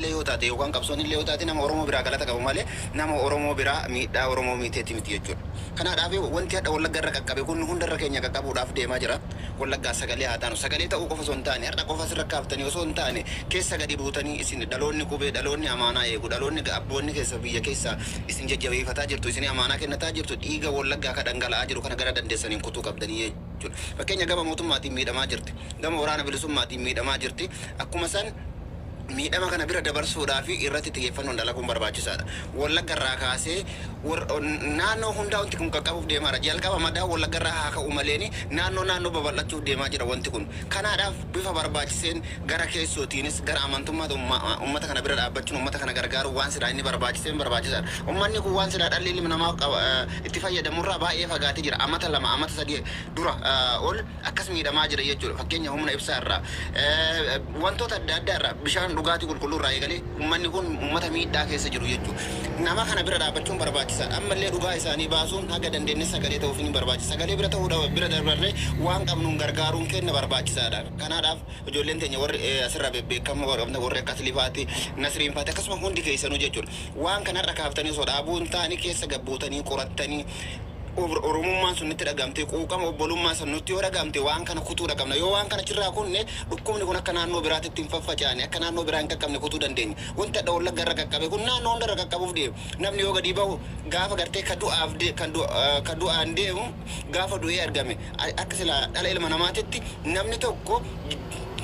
Yoo taate yookaan qabsoon illee yoo taate, nama Oromoo biraa galata qabu malee nama Oromoo biraa miidhaa Oromoo miiteeti miti jechuudha. Kanaadhaaf wanti hadha Wallagga irra qaqqabe kun hundarra keenya qaqqabuudhaaf deemaa jira. Wallaggaa sagalee haa taanu. Sagalee ta'uu qofa osoo hin taane, har'a qofa asirra kaaftanii osoo hin taane, keessa gadi buutanii isin dhaloonni qubee, dhaloonni amaanaa eegu, dhaloonni abboonni keessa biyya keessa isin jajjabeeffataa jirtu, isin amaanaa kennataa jirtu, dhiiga Wallaggaa ka dhangala'aa jiru kana gara dandeessaniin kutuu qabdanii jechuudha. Fakkeenya gama mootummaatiin miidhamaa jirti. Gama waraana bilisummaatiin miidhamaa jirti. Akkuma san miidhama kana bira dabarsuudhaa fi irratti xiyyeeffannoon dalaguun barbaachisaadha. Wallagga irraa kaasee naannoo hundaa wanti kun qaqqabuuf deemaa jira. Jalqaba madaa Wallagga irraa haa ka'u maleeni naannoo babal'achuuf deemaa jira wanti kun. Kanaadhaaf bifa barbaachiseen gara keessootiinis gara amantummaa uummata kana bira dhaabbachuun, uummata kana gargaaruun waan silaa inni barbaachiseen barbaachisaadha. Uummanni kun waan silaa dhalli ilmi namaa itti fayyadamurraa baay'ee fagaatee jira. Amata 2, amata 3 dura ol akkas miidhamaa jira jechuudha. Fakkeenya humna ibsaa irraa, wantoota adda addaa irraa, bishaan dhugaatii qulqulluu irraa eegalee uummanni kun uummata miidhaa keessa jiru jechuudha. Nama kana bira dhaabbachuun barbaachisaadha. Ammallee dhugaa isaanii baasuun haga dandeenye sagalee ta'uuf ni barbaachisa. Sagalee bira ta'uu bira dabarree waan qabnuun gargaaruun kenna barbaachisaadha. Kanaadhaaf ijoolleen teenya warri asirraa bebbeekamoo, warri akka Aslifaati, Nasriin faati, akkasuma hundi keessanuu jechuudha. Waan kanarra kaaftanii osoo dhaabuu hin taane, keessa gabbuutanii qorattanii, Oromummaan sun nutti dhagamte, quuqama obbolummaa sun nutti yoo dhagamte, waan kana kutuudha qabna. Yoo waan kana achirraa kunne, dhukkubni kun akka naannoo biraatitti hin faffacaane, akka naannoo biraa hin qaqqabne kutuu dandeenya. Wanta hadha Wallagga irra qaqqabe kun naannoo hunda irra qaqqabuuf deema. Namni yoo gadi bahu gaafa gartee ka du'aaf ka du'aan deemu gaafa du'ee argame, akka silaa dhala ilma namaatitti namni tokko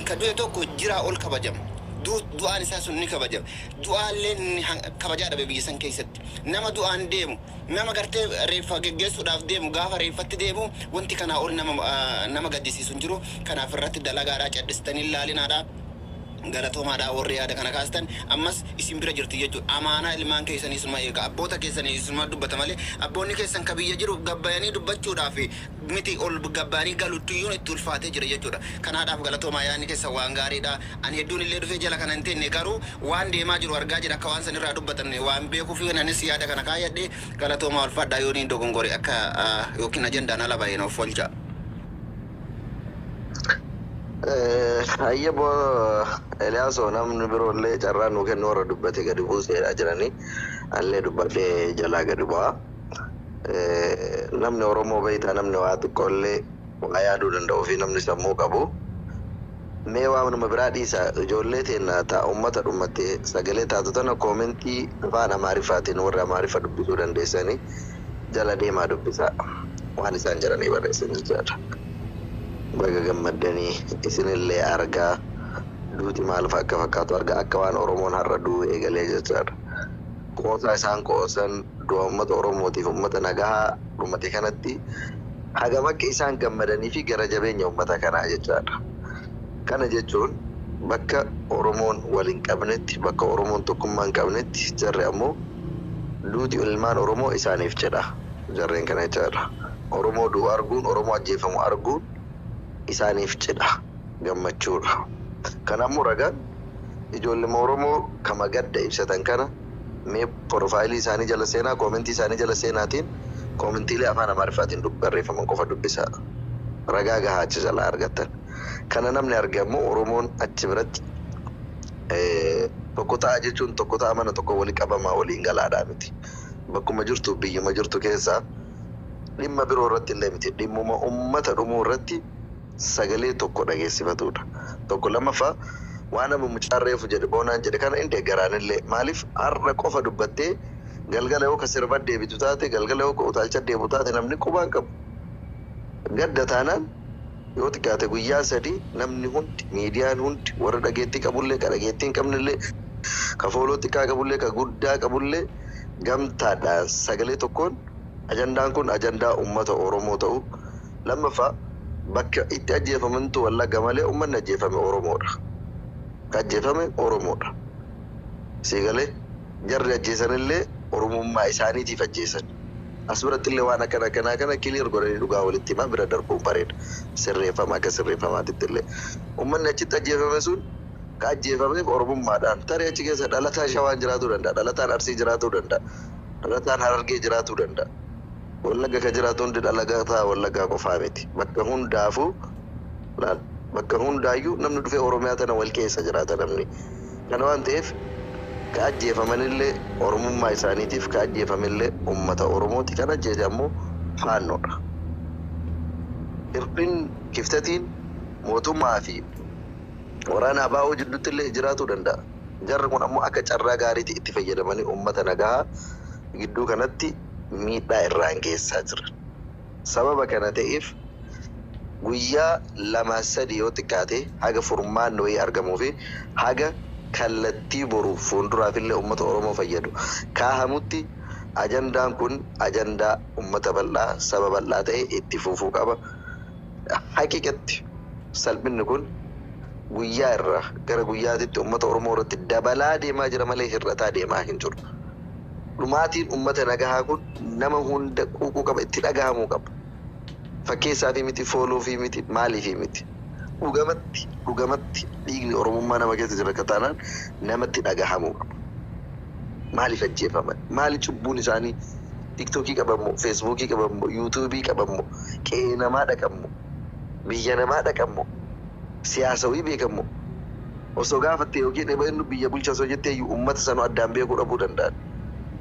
ka du'e tokko jiraa ol kabajama. Du'aan isaa sun ni kabajama. Du'aallee kabajaa dhabe biyya san keessatti. Nama du'aan deemu, nama gartee reeffa geggeessuudhaaf deemu, gaafa reeffatti deemu wanti kanaa ol nama gaddisiisu hin jiru. Kanaaf irratti dalagaadhaa, cadhistanii ilaalinaadhaa. Galatoomaadhaa warri yaada kana kaastan. Ammas isin bira jirti jechuudha. Amaanaa ilmaan keessanii isuma eega. Abboota keessanii isuma dubbata malee abboonni keessan ka biyya jiru gabbayanii dubbachuudhaaf miti, ol gabbayanii galuttuyyuun itti ulfaatee jira jechuudha. Kanaadhaaf galatoomaa, yaadni keessan waan gaariidha. Ani hedduun illee dhufee jala kana hin teenne, garuu waan deemaa jiru argaa jira, akka waan sanirraa dubbatan waan beekuuf anis yaada kana kaayyadhe. Galatoomaa, ulfaadhaa. Yoo niin dogongore akka yookiin ajandaan ala baheen of olcha. Hayya boo Eliyaasoo, namni biroollee carraa nuu kennu warra dubbate gadi buuseedha jiranii allee dubbadhee jalaa gadi bu'aa. Namni Oromoo beektaa, namni waa xiqqoollee waa yaaduu danda'uu fi namni sammuu qabu. Mee waa nama biraa dhiisa, ijoollee teenna ta'a uummata dhummatte sagalee taatu tana koomentii afaan Amaariffaatiin warri Amaariffa dubbisuu dandeessanii jala deemaa dubbisaa, waan isaan jedhanii barreessan jechaadha. Baga gammaddanii, isinillee argaa duuti maal akka fakkaatu argaa, akka waan Oromoon har'a du'u eegalee jechaadha. Qoosaa isaan qoosan du'a uummata Oromootiif uummata nagahaa dhumate kanatti hagam akka isaan gammadanii fi gara jabeenya uummata kanaa jechaadha. Kana jechuun bakka Oromoon wal hin qabnetti, bakka Oromoon tokkummaa hin qabnetti, jarri ammoo duuti ilmaan Oromoo isaaniif jedha. Jarreen kana jechaadha. Oromoo du'u arguun, Oromoo ajjeefamu arguun isaaniif cidha, gammachuudha. Kana ammoo ragaan ijoollema Oromoo kama gadda ibsatan kana mee profaayilii isaanii jala seenaa, koomentii isaanii jala seenaatiin koomentiilee afaan Amaariffaatiin barreeffaman qofa dubbisaa. Ragaa gahaa achi jalaa argattan. Kana namni arge ammoo Oromoon achi biratti tokko ta'a jechuun tokko ta'a, mana tokko walii qabamaa waliin galaadhaa miti. Bakkuma jirtu, biyyuma jirtu keessaa dhimma biroo irratti illee miti, dhimmuma uummata dhumuu irratti sagalee tokko dhageessifatudha. Tokko lammaffaa, waan nama mucaan reefu jedhe, boonaan jedhe kana hin deeggaraanillee. Maaliif har'a qofa dubbattee galgala yoo ka sirba deebitu taate, galgala yoo ka utaalcha deebitu taate, namni qubaan qabu. Gadda taanaan yoo xiqqaate guyyaa 3 namni hundi, miidiyaan hundi, warra dhageettii qabullee, ka dhageettii hin qabnellee, ka fooloo xiqqaa qabullee, ka guddaa qabullee, gamtaadhaan sagalee tokkoon ajandaan kun ajandaa uummata Oromoo ta'u. Lammaffaa, bakka itti ajjeefamantu Wallagga malee uummanni ajjeefame Oromoodha. Ka ajjeefame Oromoodha. Siigalee jarri ajjeesanillee Oromummaa isaaniitiif ajjeesan. As biratti illee waan akkana akkanaa kana clear godhanii dhugaa walitti himaa bira darbuun bareeda. Sirreeffama akka sirreeffamaatitti illee. Uummanni achitti ajjeefame sun ka ajjeefameef Oromummaadhaan. Tarii achi keessa dhalataan Shawaan jiraatuu danda'a. Dhalataan Arsii jiraatuu danda'a. Dhalataan Harargee jiraatuu danda'a. Wallagga ka jiraatu hundi dhalataa Wallaggaa qofaa miti. Bakka hundaafuu laal, bakka hundaayyuu namni dhufee Oromiyaa tana wal keessa jiraata namni. Kana waan ta'eef Ka ajjeefamanillee Oromummaa isaaniitiif, ka ajjeefamillee uummata Oromooti. Kan ajjeese ammoo Faannoodha. Hir'in kiftatiin mootummaa fi waraana ABO jidduutti illee jiraatuu danda'a. Jarri kun ammoo akka carraa gaariitti itti fayyadamanii uummata nagaa gidduu kanatti miidhaa irraan geessaa jiran. Sababa kana ta'eef guyyaa 2, 3 yoo xiqqaate haga furmaanni wayii argamuu fi haga kallattii boruuf fuulduraaf illee uummata Oromoo fayyadu kaahamutti, ajandaan kun ajandaa uummata bal'aa, saba bal'aa ta'e itti fufuu qaba. Haqiiqatti salphinni kun guyyaa irraa gara guyyaatitti uummata Oromoo irratti dabalaa deemaa jira malee hir'ataa deemaa hin jiru. Dhumaatiin uummata nagahaa kun nama hunda quuquu qaba, itti dhagahamuu qaba. Fakkeessaa fi miti, fooluu fi miti, maalii fi miti. Dhugamatti dhugamatti dhiigni Oromummaa nama keessa jira akka taanaan namatti dhagahamuu qaba. Maaliif ajjeefaman? Maali cubbuun isaanii? Tiktookii qabammo, Feesbuukii qabammo, Yuutuubii qabammo, qe'ee namaa dhaqammo, biyya namaa dhaqammo, siyaasawii beekammo. Osoo gaafatte yookiin inni biyya bulcha osoo jettee iyyuu uummata sanuu addaan beekuu dhabuu danda'an.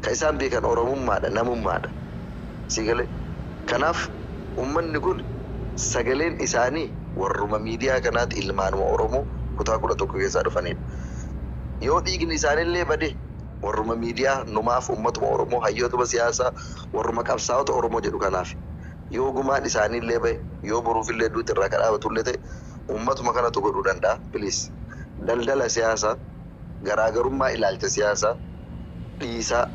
Kan isaan beekan Oromummaadha, namummaadha. Si galee? Kanaaf uummanni kun sagaleen isaanii warruma miidiyaa kanaati, ilmaanuma Oromoo kutaa 11 keessaa dhufanidha. Yoo dhiigni isaanillee bade, warruma miidiyaa numaaf, uummatuma Oromoo, hayyootuma siyaasaa, warruma qabsaa'ota Oromoo jedhu kanaaf. Yoo gumaan isaaniillee bahe, yoo boruufillee duuti irraa kadhaabatullee ta'e, uummatuma kanatu godhuu danda'a. Please. Daldala siyaasaa, garaagarummaa ilaalcha siyaasaa dhiisaa,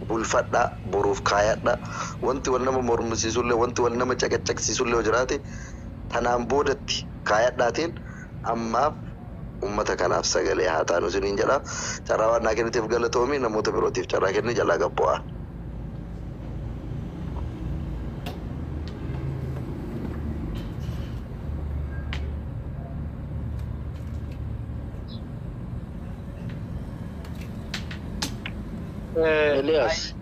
bulfadhaa, boruuf kaayadhaa. Wanti wal nama mormisiisullee, wanti wal nama caqacaqsiisullee yoo jiraate, tanaan boodatti kaayadhaatiin ammaaf uummata kanaaf sagalee haa taanu isiniin jedha. Carraa waan naa kenniteef galatoomii, namoota birootiif carraa kenni, jalaa gabbu'aa. Eliyaas.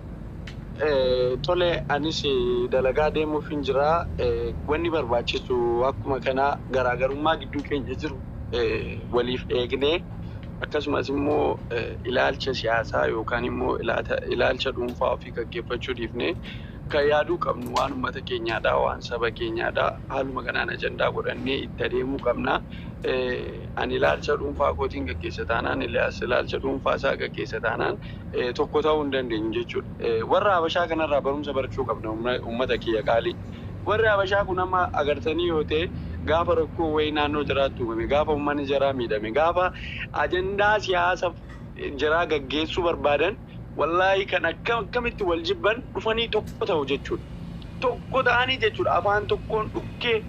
Tole, anis dalagaa deemuuf hin jira. Wanni barbaachisu akkuma kana garaagarummaa gidduu keenya jiru waliif eegnee, akkasumas immoo ilaalcha siyaasaa yookaan immoo ilaalcha dhuunfaa ofii gaggeeffachuu dhiifnee, kan yaaduu qabnu waan uummata keenyaadha, waan saba keenyaadha. Haaluma kanaan ajandaa godhannee itti adeemuu qabna. Ani ilaalcha dhuunfaa kootiin gaggeessa taanaan, Eliyaas ilaalcha dhuunfaa isaa gaggeessa taanaan, tokko ta'uu hin dandeenyu jechuudha. Warra Habashaa kanarraa barumsa barachuu qabna, uummata kiyya qaalii. Warri Habashaa kun amma agartanii yoo ta'e, gaafa rakkoo wayii naannoo jiraattu uumame, gaafa uummanni jaraa miidhame, gaafa ajandaa siyaasa jaraa gaggeessuu barbaadan, wallaahi kan akkam akkamitti wal jibban dhufanii tokko ta'u jechuudha. Tokko ta'anii jechuudha, afaan tokkoon dhukkee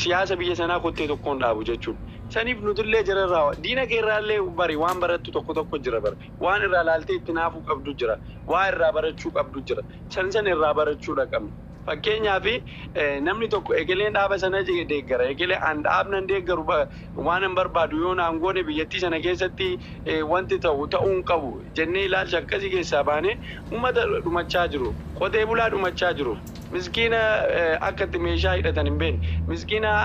siyaasa biyya sanaa kottee tokkoon dhaabu jechuudha. Saniif nutillee jararraa, diina keerraallee bari, waan barattu tokko tokko jira bara. Waan irraa laaltee itti naafuu qabdu jira. Waa irraa barachuu qabdu jira. San san irraa barachuudha qabna. Fakkeenyaaf, namni tokko egeleen dhaaba sana deeggara. Egelee an dhaabnan deeggaru, waan hin barbaadu yoo naan goone biyyattii sana keessatti wanti ta'u ta'uu hin qabu jennee ilaalcha akkasii keessaa baanee, uummata dhumachaa jiru. Qotee bulaa dhumachaa jiru. Miskiina akka itti meeshaa hidhatan hin beekne. Miskiina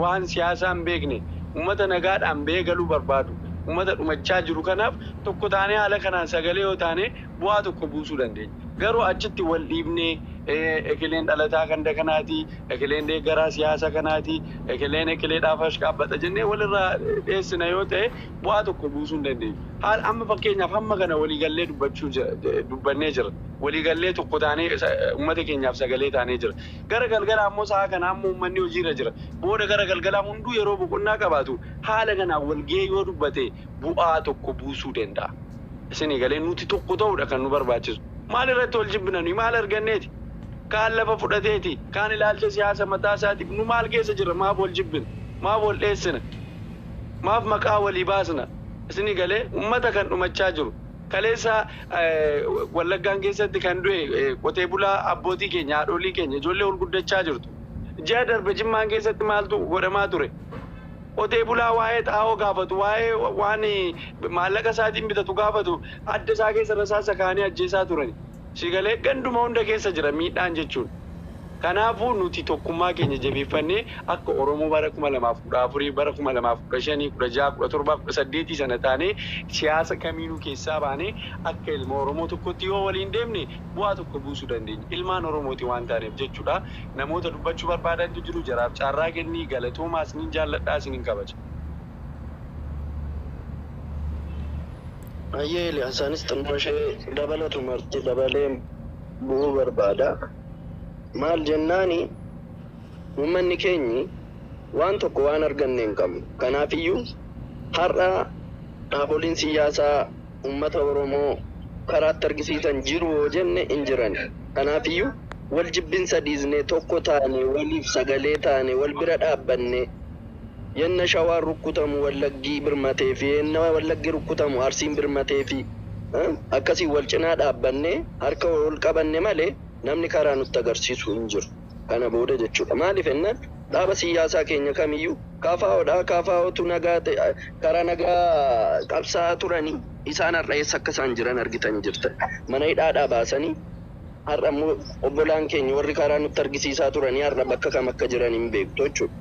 waan siyaasaa hin beekne. Uummata nagaadhaan ba'ee galuu barbaadu. Uummata dhumachaa jiru kanaaf tokko taanee, haala kanaan sagalee yoo taane, bu'aa tokko buusuu dandeenya. Garuu achitti wal dhiibnee, ekeleen dhalataa ganda kanaati, ekeleen deeggaraa siyaasa kanaati, ekeleen ekeleedhaaf ashqaabbata jennee walirraa dheessina yoo ta'e, bu'aa tokko buusuu hin dandeenyu. Haala amma fakkeenyaaf hamma kana waliigallee dubbachuu dubbannee jira. Waliigallee tokko taanee uummata keenyaaf sagalee taanee jira. Gara galgalaa ammoo sa'a kana ammoo uummanni hojiirra jira. Booda gara galgalaa hunduu yeroo boqonnaa qabaatu haala kanaan walgahee yoo dubbate bu'aa tokko buusuu danda'a. Isinii galee? Nuti tokko ta'uudha kan nu barbaachisu. Maal irratti wal jibbina nuyi? Maal arganneeti? Kaan lafa fudhateeti, kaan ilaalcha siyaasa mataa isaatiif. Nu maal keessa jirra? Maaf wal jibbina? Maaf wal dheessina? Maaf maqaa walii baasna? Isinii galee? Uummata kan dhumachaa jiru. Kaleessa Wallaggaan keessatti kan du'e qotee bulaa, abbootii keenya, haadholii keenya, ijoollee ol guddachaa jirtu. Ji'a darbe Jimmaan keessatti maaltu godhamaa ture? Qotee bulaa waa'ee xaa'oo gaafatu, waa'ee waan maallaqa isaatiin bitatu gaafatu, adda isaa keessa rasaasa kaanii ajjeesaa turani. Sigalee ganduma hunda keessa jira miidhaan jechuun. Kanaafuu nuti tokkummaa keenya jabeeffannee akka Oromoo bara 2014, bara 2015, 16, 17, 18 sana taanee siyaasa kamiinuu keessaa baanee akka ilma Oromoo tokkotti yoo waliin deemne bu'aa tokko buusuu dandeenya. Ilmaan Oromooti waan taaneef jechuudha. Namoota dubbachuu barbaadantu jiru, jaraaf carraa kennii. Galatoomaa, isinin jaalladhaa, isinin kabaja. Ayyee Eliyaasanis xinnoo ishee dabalatu marti dabalee bu'uu barbaada. Maal jennaani, uummanni keenyi waan tokko waan arganne hin qabnu. Kanaafiyyuu har'a dhaaboliin siyaasaa uummata Oromoo karaatti argisiisan jiru yoo jenne, hin jiran. Kanaafiyyuu wal jibbinsa dhiisnee, tokko taane, waliif sagalee taane, wal bira dhaabbanne, yenna Shawaan rukkutamu Wallaggii birmatee fi yenna Wallaggi rukkutamu Arsiin birmatee fi akkasii wal cinaa dhaabbannee harka wal qabanne malee namni karaa nutti agarsiisu hin jiru. Kana booda jechuudha. Maaliif jennaan, dhaaba siyaasaa keenya kamiyyuu KFOdha. KFOtu nagaa ta'e, karaa nagaa qabsaa'aa turanii isaan har'a eessa akka isaan jiran argitanii jirtan. Mana hidhaadhaa baasanii har'a immoo obbolaan keenya warri karaa nutti argisiisaa turanii har'a bakka kam akka jiran hin beektu jechuudha.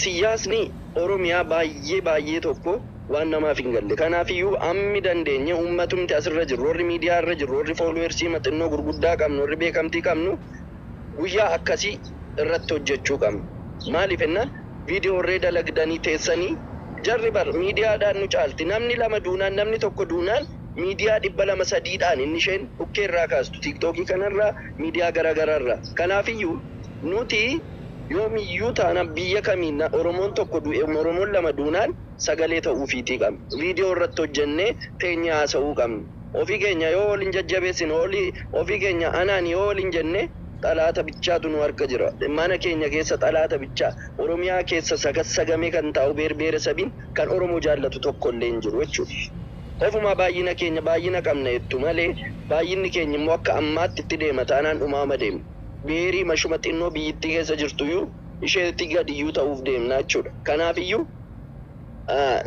Siyaasni Oromiyaa baay'ee baay'ee tokko waan namaaf hin galle. Kanaafiyyuu ammi dandeenye uummatumti asirra jirru, warri miidiyaa irra jirru, warri followersii maxinnoo gurguddaa qabnu, warri beekamtii qabnu, guyyaa akkasii irratti hojjechuu qabna. Maaliif jennaan, viidiyoo warree dalagdanii teessanii jarri bar miidiyaadhaan nu caalti. Namni lama duunaan, namni tokko duunaan, miidiyaa 200 sadiidhaan inni isheen dhukkee irraa kaastu, TikTokii kanarraa, miidiyaa garaagaraarraa. Kanaafiyyuu nuti yoomiyyuu taana biyya kamiin Oromoon tokko du'e, Oromoon lama duunaan sagalee ta'uufiitii qabna. Viidiyoo irratti hojjennee teenya haasa'uu qabna. Ofii keenya yoo waliin jajjabeessine, ofii keenya anaan yoo waliin jenne, xalaata bichaatu nu harka jira. Mana keenya keessa xalaata bichaa, Oromiyaa keessa sagassagamee kan taa'u beer sabiin kan Oromoo jaallatu tokko illee hin jiru jechuudha. Ofumaa baay'ina keenya baay'ina qabna jettu malee, baay'inni keenya immoo akka ammaatti itti deema taanaan dhumaama deema. Beerii mashuma xinnoo biyyittii keessa jirtuyyuu isheetti gadiyyuu ta'uuf deemna jechuudha. Kanaafiyyuu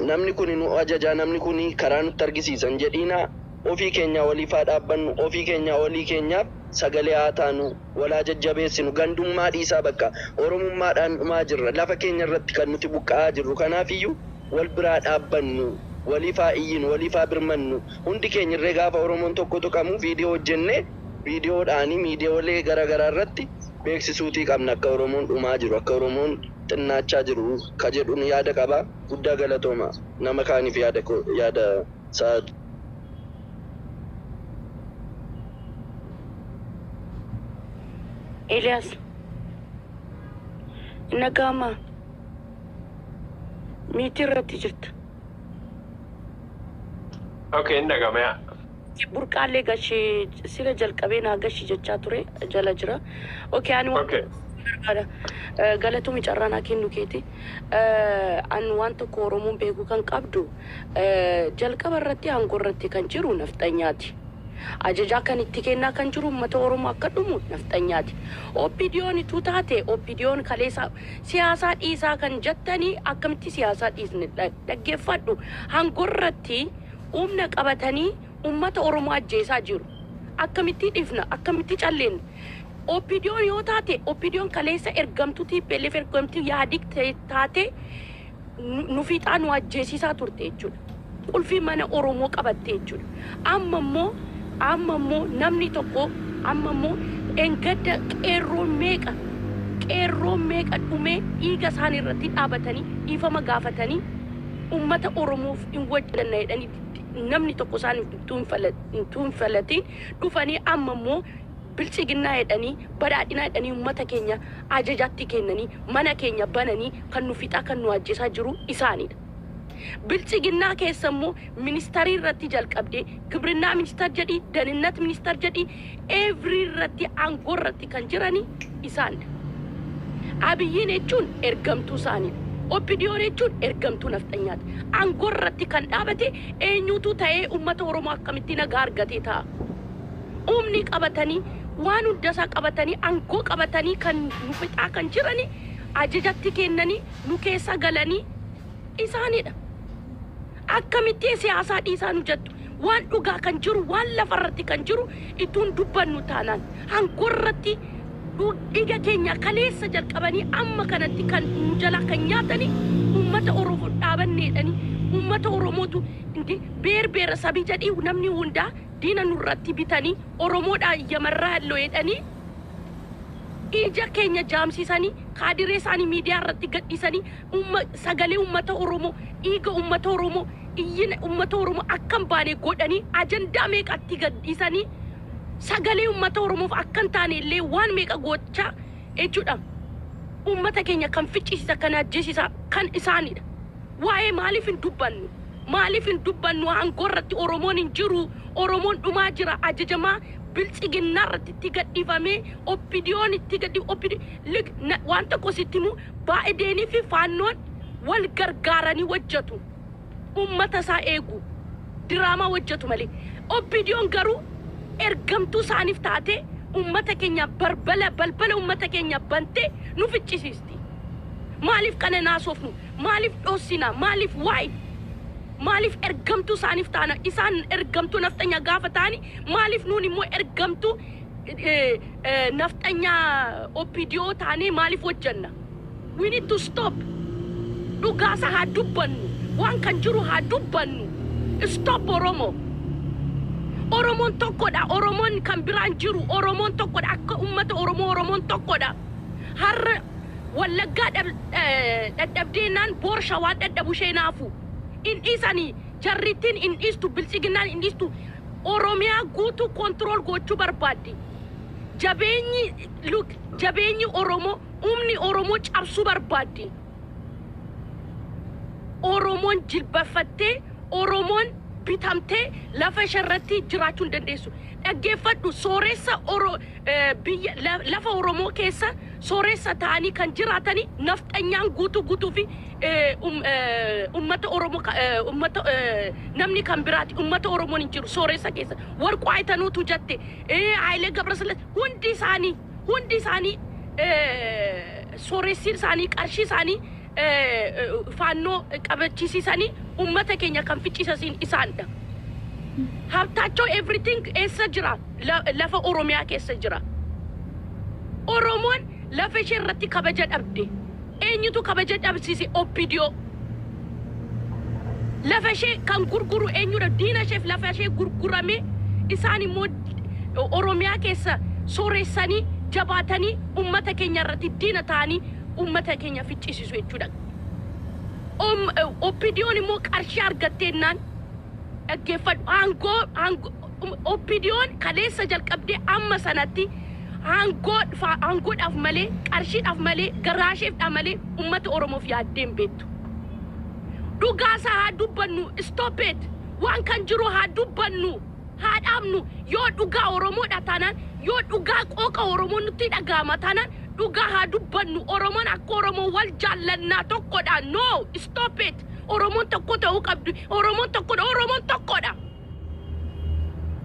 namni kun nu ajajaa, namni kun karaa nutti argisiisan jedhiina, ofii keenya waliifaa dhaabbannu, ofii keenya walii keenyaaf sagalee haa taanu, walaa jajjabeessinu, gandummaa dhiisaa. Bakka Oromummaadhaan dhumaa jirra, lafa keenya irratti kan nuti buqqa'aa jirru. Kanaafiyyuu wal biraa dhaabbannu, waliifaa iyyinu, waliifaa birmannu. Hundi keenya irree gaafa Oromoon tokko tuqamu viidiyoo hojjennee viidiyoodhaanii miidiyoolee garaagaraa irratti beeksisuutii qabna, akka Oromoon dhumaa jiru, akka Oromoon xinnaachaa jiru ka jedhuun yaada qaba. Guddaa galatooma, nama kaaniif yaada yaada isaa. Elias, nagama miitii irratti jirta. Okay, inni dhagama. Burqaallee gashee sila jalqabee naa gashi jechaa ture jala jira. Okay, ani waan barbaada. Galatoomi carraa naa kennu keeti. Ani waan tokko Oromoon beekuu kan qabdu, jalqaba irratti aangoo irratti kan jiru nafxanyaati. Ajajaa kan itti kennaa kan jiru uummata Oromoo akka dhumu nafxanyaati. OPDOn ituu taate, OPDOn kaleessa siyaasaa dhiisaa kan jettanii, akkamitti siyaasaa dhiisne? Dhaggeeffadhu, aangoo irratti humna qabatanii uummata Oromoo ajjeesaa jiru. Akkamitti dhiifna? Akkamitti calleenna? OPDOn yoo taate, OPDOn kaleessa ergamtuu TPLF, ergamtuu Yaadig taate nu fixaa, nu ajjeesisaa turte jechuudha. Qulfii mana Oromoo qabatte jechuudha. Amma immoo namni tokko, amma immoo engadda qeerroo meeqa dhumee dhiiga isaan irratti dhaabatanii dhiifama gaafatanii uummata Oromoof hin wajjanna jedhanii, namni tokko isaan hin falatiin dhufanii, amma immoo Bilchiginnaa jedhanii, Badhaadhinaa jedhanii, uummata keenya ajajaatti kennanii, mana keenya bananii kan nu fixaa, kan nu ajjeesaa jiru isaanidha. Bilchiginnaa keessa immoo ministarii irratti jalqabdee, gibirinaa ministar jedhii, daninnat ministar jedhii, every irratti aangoo irratti kan jiranii isaanidha. Abiyyiin jechuun ergamtuu isaaniidha. OPDOn jechuun ergamtuu nafxanyaati. Aangoo irratti kan dhaabate eenyutu ta'ee uummata Oromoo akkamitti nagaa argatee ta'a? Humni qabatanii, waan hundasaa qabatanii, aangoo qabatanii kan nu fixaa kan jiranii, ajajatti kennanii nu keessa galanii isaanidha. Akkamitti siyaasaa dhiisaa nu jettu? Waan dhugaa kan jiru, waan lafarratti kan jiru ittuun dubbannu taanaan aangoo irratti Dhiiga keenya kaleessa jalqabanii amma kanatti kan nu jalaa kan nyaatanii uummata Oromoo dhaabanneedhanii uummata Oromootu indi beer beera sabii jedhii namni hundaa diina nurratti bitanii Oromoodhaan yamarraa lo'eedhanii ija keenya jaamsisanii kaadiree isaanii miidiyaa irratti gadhiisanii sagalee uummata Oromoo, dhiiga uummata Oromoo, iyyina uummata Oromoo akka hin baane godhanii ajandaa meeqatti gadhiisanii sagalee uummata Oromoof akka hin taane illee waan meeqa gochaa jechuudha. Uummata keenya kan ficcisiisa, kan ajjeesisa kan isaanidha. Waa'ee maaliif hin dubbannu? Maaliif hin dubbannu? Aangoo irratti Oromoon hin jiru. Oromoon dhumaa jira. Ajajamaa biltsiginnaa irratti itti gadhiifamee OPDOn itti gadhi OPD waan tokko sitti himu, baa'ideenii fi faannoon wal gargaaranii hojjetu. Uummata isaa eegu. Diraamaa hojjetu malee. OPDOn garuu ergamtuu isaaniif taate uummata keenya balbala balbala uummata keenya bantee nu ficcisiisti. Maaliif kana naasofnu? Maaliif dhoosina? Maaliif waa'ee? Maaliif ergamtuu isaaniif taana? Isaan ergamtuu nafxanyaa gaafa ta'ani, maaliif nuun immoo ergamtuu nafxanyaa OPDO taanee maaliif hojjenna? We need to stop. Dhugaasa haa dubbannu. Waan kan jiru haa dubbannu. Stop, Oromoo. Oromoon tokkodha. Oromoon kan biraan jiru. Oromoon tokkodha. Akka uummata Oromoo Oromoon tokkodha. Har'a Wallaggaa dadhabdeennaan boor Shawaa dadhabu ishee naafu. In dhiisanii, jarrittiin in dhiistu, biltsiginnaan in dhiistu. Oromiyaa guutuu control gochuu barbaaddi. Jabeenyi, look, jabeenyi Oromoo, humni Oromoo cabsuu barbaaddi. Oromoon jilbafattee, Oromoon bitamtee lafa isheerratti jiraachuu hin dandeessu. Dhaggeeffadhu, sooressa Oro biyya lafa Oromoo keessa sooressa ta'anii kan jiraatanii nafxanyaan guutuu guutuu fi uummata Oromoo, uummata namni kan biraati, uummata Oromoon hin jiru sooressa keessa. Warquu Ayitanuutu jette, Hayilee Gabrasillaasee, hundi isaanii sooressi isaanii qarshii isaanii faannoo qabachiisisanii uummata keenya kan ficcisiisan isaanidha. Habtaachoo everything eessa jira? Lafa Oromiyaa keessa jira. Oromoon lafa ishee irratti kabaja dhabde. Eenyutu kabaja dhabsiise? OPDO. Lafa ishee kan gurguru eenyudha? Diina isheef lafa ishee gurgurame, isaan immoo Oromiyaa keessa sooressanii jabaatanii uummata keenya irratti diina ta'anii uummata keenya ficcisiisu jechuudha. OPDOn immoo qarshii argatteennaan, dhaggeeffadhu, aangoo OPDOn kaleessa jalqabdee amma sanatti aangoodhaaf malee, qarshiidhaaf malee, garaasheefdhaaf malee uummata Oromoof yaaddee hin beektu. Dhugaasaa haa dubbannu, stop it. Waan kan jiru haa dubbannu, haa dhaabnu. Yoo dhugaa Oromoodha taanaan, yoo dhugaa qooqa Oromoo nutti dhaga'ama taanaan, dhugaa haa dubbannu. Oromoon akka Oromoo wal jaallannaa, tokkodha. No, stop it. Oromoon tokko ta'uu qabdu. Oromoon tokkodha. Oromoon tokkodha.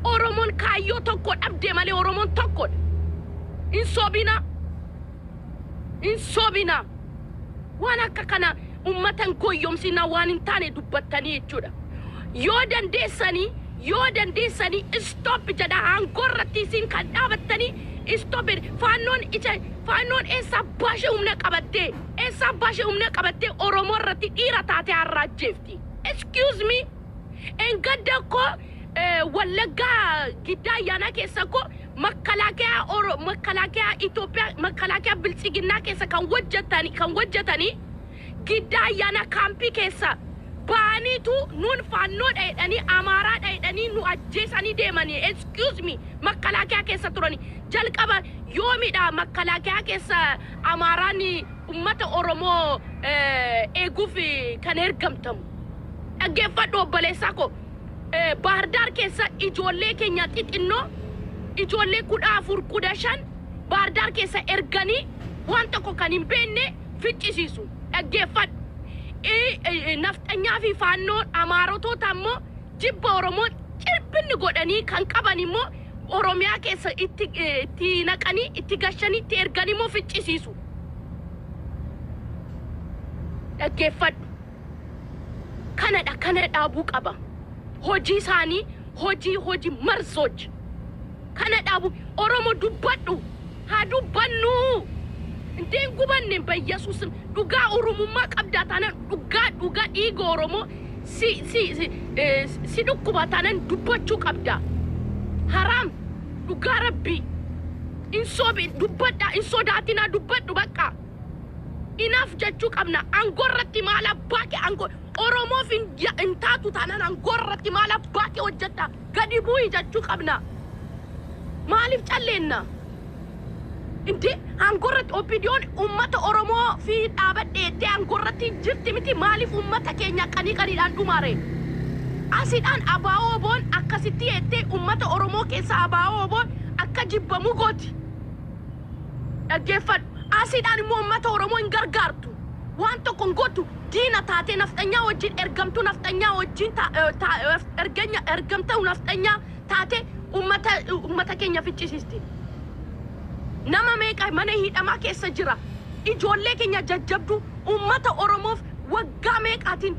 Oromoon kaayyoo tokko dhabde malee Oromoon tokkodha. Hin sobina. Hin sobina. Waan akka kana uummata hin goyyomsinaa, waan hin taane dubbattanii jechuudha. Yoo dandeessanii stop jedha. Aangoo irratti isin kan dhaabattanii stop jedha. Faannoon ija faannoon eessa abbaa ishee humna qabattee, eessa abbaa ishee humna qabattee Oromoo irratti dhiira taatee harraajjeefti? Excuse me. Engadda koo Wallaggaa Giddaa Ayyaanaa keessa koo makalaakiyaa Itoophiyaa, makalaakiyaa biltsiginnaa keessa kan hojjetanii Giddaa Ayyaanaa kaampii keessa ba'aniitu nuun faannoodha jedhanii, Amaaraadha jedhanii nu ajjeesanii deemanii. Excuse me, makalaakiyaa keessa turanii jalqaba yoomidha makalaakiyaa keessa Amaaraan ummata Oromoo eeguuf kan ergamtamu? Dhaggeeffadhu, obboleessaa koo, Baahirdaar keessa ijoollee keenya xixinnoo, ijoollee 14, 15 Baahirdaar keessa erganii waan tokko kan hin beekne ficcisiisu. Dhaggeeffadhu. Nafxanyaa fi faannoo Amaarotoota immoo jibba Oromoo cirbinni godhanii kan qaban immoo Oromiyaa keessa itti naqanii, itti gashanii, itti erganii immoo ficcisiisu. Dhaggeeffadhu. Kanadha, kana dhaabuu qaba. Hojii isaanii hojii marzooj. Kana dhaabu, Oromoo dubbadhu. Haa dubbannu. Inteen gubanne bayyasuusim dhugaa Oromummaa qabdaa taanaan, dhugaa dhugaa dhiiga Oromoo si si si si dhukkuba taanaan dubbachuu qabda. Haraam, dhugaa rabbii. In sobi, dubbadha, in sodaatinaa, dubbadhu bakka. Inaaf jechuu qabna. Aangoo irratti maal abbaa kee, aangoo Oromoof hin taatu taanaan aangoo irratti maal abbaa kee hojjedha, gadi bu'i jechuu qabna. Maaliif calleenna? Indi aangoo irratti OPDOn uummata Oromoo fi dhaabadheettee aangoo irratti jirti miti, maaliif uummata keenya qanii qaniidhaan dhumaare? Asiidhaan abaa'oo boon akkasitti jettee uummata Oromoo keessa abaa'oo boon akka jibbamu gooti. Dhaggeeffadhu. Asiidhaan immoo uummata Oromoo hin gargaartu. Waan tokko hin gootu, diina taatee nafxanyaa wajjin, ergamtuu nafxanyaa wajjin, ergamtuu nafxanyaa taatee uummata keenya ficcisiisti. Nama meeqa mana hidhamaa keessa jira. Ijoollee keenya jajjabduu uummata Oromoof waggaa meeqaatiin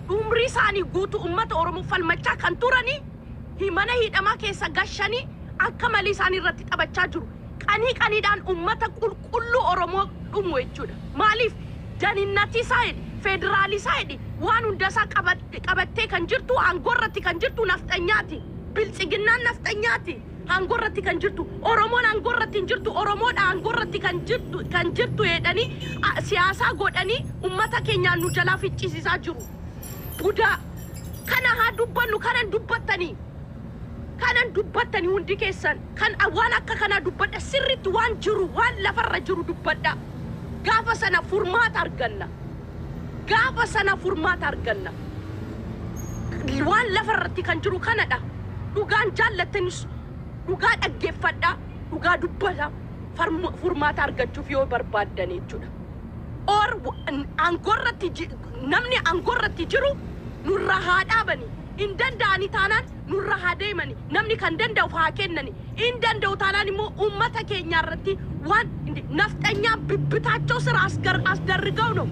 umrii isaanii guutuu uummata Oromoof falmachaa kan turanii mana hidhamaa keessa gashanii akka malee isaan irratti taphachaa jiru. Qanii qaniidhaan uummata qulqulluu Oromoo dhumu jechuudha. Maaliif daninnatii isaa jedhi, federaalii isaa jedhi, waan hunda isaa qabattee kan jirtu, aangoo irratti kan jirtu nafxanyaati. Biltsiginnaan nafxanyaati. Aangoo irratti kan jirtu Oromoon aangoo irratti hin jirtu, Oromoodha aangoo irratti kan jirtu jedhanii siyaasaa godhanii uummata keenyaan nu jalaa ficcisiisaa jiru. Budaa kana haa dubbannu, kanan dubbattanii. Kanan dubbattanii hundi keessan kan waan akka kanaa dubbadha, sirriitti waan jiru, waan lafarra jiru dubbadha. Gaafa sana furmaata arganna. Gaafa sana furmaata arganna. Waan lafarratti kan jiru kanadha. Dhugaan jaallattanis dhugaa dhaggeeffadha. Dhugaa dubbata, furmaata argachuuf yoo barbaaddan jechuudha. Or aangoo irratti namni aangoo irratti jiru nurra haa dhaabani. Hin danda'ani taanaan nurra haa deemani. Namni kan danda'u haa kennani. Hin danda'u taanaan immoo uummata keenya irratti waan nafxanyaa ብብታቸው ስር አስደርገው ነው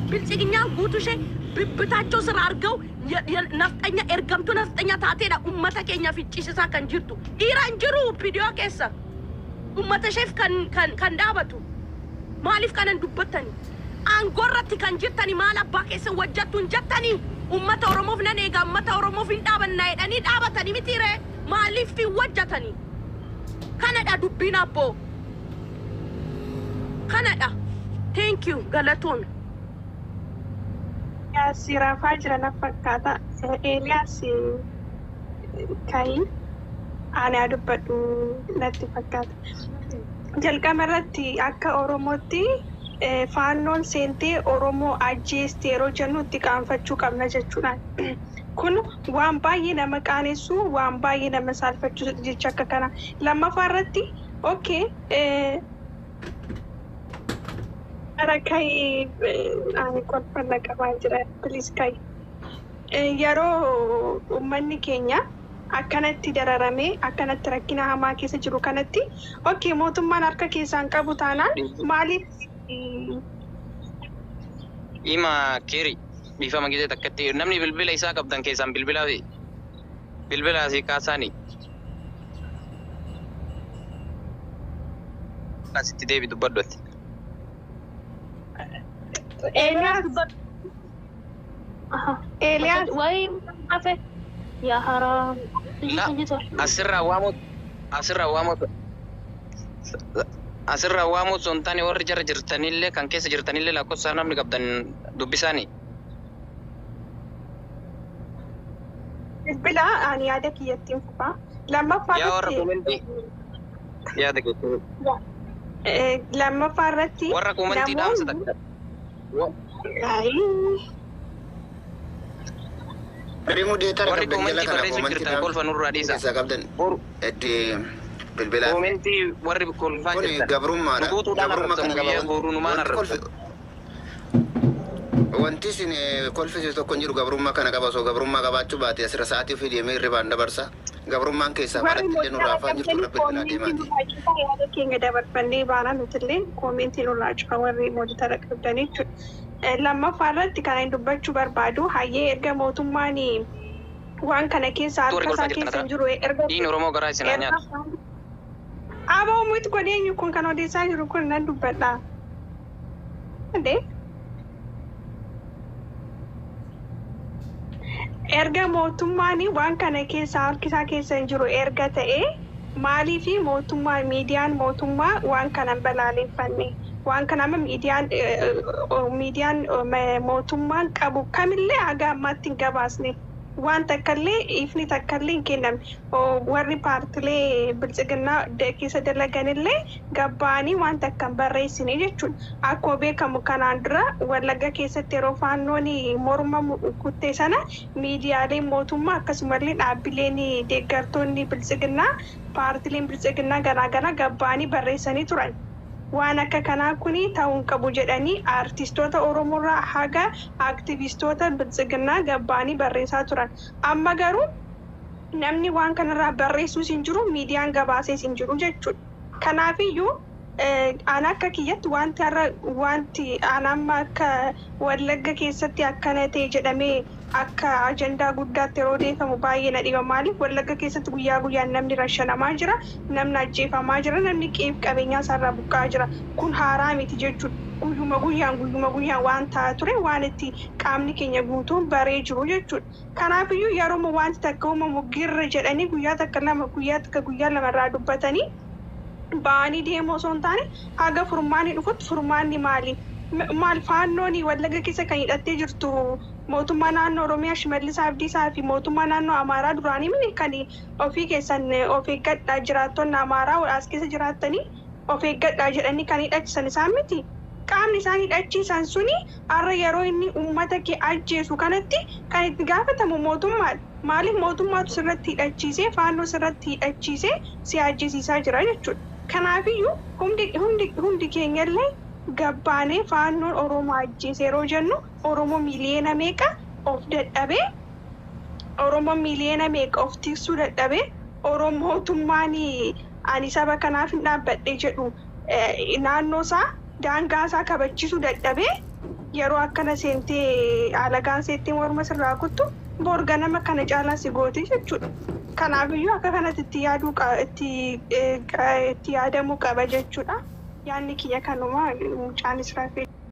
ብልጽግኛን guutuu ishee ብብታቸው ስር አድርገው nafxanya, ergamtuu nafxanya taateedha uummata keenya ficcisiisaa kan jirtu. Dhiira hin jiru OPDO keessa. Uummata isheef kan dhaabatu. Maaliif kanan dubbattani? Aangoo irratti kan jirtani maal abbaa keessan wajjattu hin jettanii? Uummata Oromoof nan eega, uummata Oromoof hin dhaabanna jedhanii dhaabatanii miti ree? Maaliif hin wajjatanii? Kanadha dubbiin abboo. Kanadha. Thank you, galatoomi. Eeliyaas rafaa jira na fakkaata. Eeliyaas, kayi ani haa dubbadhu natti fakkaata. Jalqaba irratti akka Oromootti faannoon seentee Oromoo ajjeeste yeroo jennu itti qaanfachuu qabna jechuudha. Kun waan baay'ee nama qaanessu, waan baay'ee nama saalfachiisu jecha akka kana. Lammaffaa irratti, okay, ara kayi, ani kolfanna qabaa jira, please kayi. Yeroo uummanni keenya akkanatti dararamee, akkanatti rakkina hamaa keessa jiru kanatti, okay, mootummaan harka keessaan qabu taanaan maaliif Ima keeri dhiifama gisee takkatti namni bilbila isaa qabdan keessaan bilbilaa fi bilbila asii kaasaani. Asitti deebi dubbadhu ati. Eeliyaas. Eeliyaas. Wayi hafe yaa haraam. La asirraa waamu osoo hin taane, warri jara jirtanillee, kan keessa jirtanillee, lakkoofsa namni qabdan dubbisaani. Bilbila ani yaada kiyyattiin fufaa. Lammaffaa Yaa warra irratti komentii yaada keessatti. Lammaffaa irratti Warra komentii dhaamsa namoonni takka. Ayi. Warri Warri qabdan jala komentii kana barreessuu komentii jirtan kolfa nurraa dhiisa. keessaa qabdan itti bilbilaa. Komentii warri kolfaa Kun jirtan. gabrummaadha. Nuguutuudhaan Gabrummaa arrabsan kana qaba. guyyaa boruunumaan Wanti arrabsan. Wanti isin kolfisiisu tokko hin jiru, gabrummaa kana qaba. Osoo gabrummaa qabaachuu baate asirra sa'aatii ofii deemee hirribaan dabarsa. Gabrummaan keessaa Warri falatti illee nurraa afaan jirtu qabdanii irra bilbilaa koomentii deemaati. nurraa cufaa, yaada keenya dabarfannee baanaa nutillee koomentii nurraa cufa warri mooditara qabdanii jechuudha. Lammaffaa irratti kan ani dubbachuu barbaadu, hayyee, erga mootummaan waan kana keessa Warri harka kolfaa isaa jirtan keessa hin jiru erga Diin Oromoo garaa isin haa nyaatu. Aboo mute godhee eenyu kun kan odeessaa jiru kun nan dubbadha. Ande? Erga mootummaan waan kana keessa harkisaa keessa hin jiru erga ta'e, maaliif mootummaa miidiyaan mootummaa waan kana hin balaaleffanne? Waan kana amma miidiyaan mootummaan qabu kamillee haga ammaatti hin gabaasne. Waan takkallee ifni takkallee hin kennamne. Warri paartilee biltsiginnaa keessa dalaganillee gabbaanii waan takka hin barreessine jechuudha. Akkuma beekamu kanaan dura Wallagga keessatti yeroo faannoon morma kutte sana miidiyaaleen mootummaa akkasumallee dhaabbileen deeggartoonni biltsiginnaa paartileen biltsiginnaa garaagaraa gabbaanii barreessanii turan. Waan akka kanaa kun ta'uu hin qabu jedhanii aartistoota Oromoorraa haga aktivistoota biltsiginnaa gabbaanii barreessaa turan. Amma garuu namni waan kanarraa barreessuus hin jiru, miidiyaan gabaasees hin jiru jechuudha. Kanaafiyyuu an akka kiyyatti wanti har'a wanti an amma akka Wallagga keessatti akkana ta'e jedhamee akka ajandaa guddaatti yeroo odeeffamu baay'ee na dhiba. Maaliif Wallagga keessatti guyyaa guyyaan namni rashanamaa jira, namni ajjeefamaa jira, namni qe'eef qabeenyaa isaarraa buqqa'aa jira. Kun haaraa miti jechuudha. Guyyuma guyyaan guyyuma guyyaan waan ta'aa ture waan itti qaamni keenya guutuun baree jiru jechuudha. Kanaafiyyuu yeroo wanti takka uumamu girra jedhanii guyyaa takka lama guyyaa takka guyyaa lamarraa dubbatanii ba'anii deemuu osoo hin taane haga furmaanni dhufutti furmaanni maali? Maal faannoon Wallagga keessa kan hidhattee jirtu mootummaa naannoo Oromiyaa Shimallis Abdiisaa fi mootummaa naannoo Amaaraa duraanii mini kan ofii keessan of eeggadhaa jiraattonni Amaaraa as keessa jiraattanii of eeggadhaa jedhanii kan hidhachiisan isaan miti. Qaamni isaan hidhachiisan suni har'a yeroo inni uummata kee ajjeesu kanatti kan itti gaafatamu mootummaadha. Maaliif mootummaatu sirratti hidhachiisee faannoo sirratti hidhachiisee si ajjeesiisaa jira jechuudha. Kanaafiyyuu hundi hundi hundi keenyallee gabbaanee faannoon Oromoo ajjeese yeroo jennu Oromoo miliyoona meeqa of dadhabee, Oromoo miliyoona meeqa of tiksuu dadhabee, Oromoo mootummaan ani saba kanaaf hin dhaabbadhe jedhu naannoo isaa daangaa isaa kabachiisuu dadhabee yeroo akkana seentee alagaan seentee morma sirraa kuttu bor ganama kana caalaa si gooti jechuudha. Kanaafiyyuu akka kanatti itti yaaduu itti yaadamuu qaba jechuudha. Yaadni kiyya kanuma, mucaanis rafee.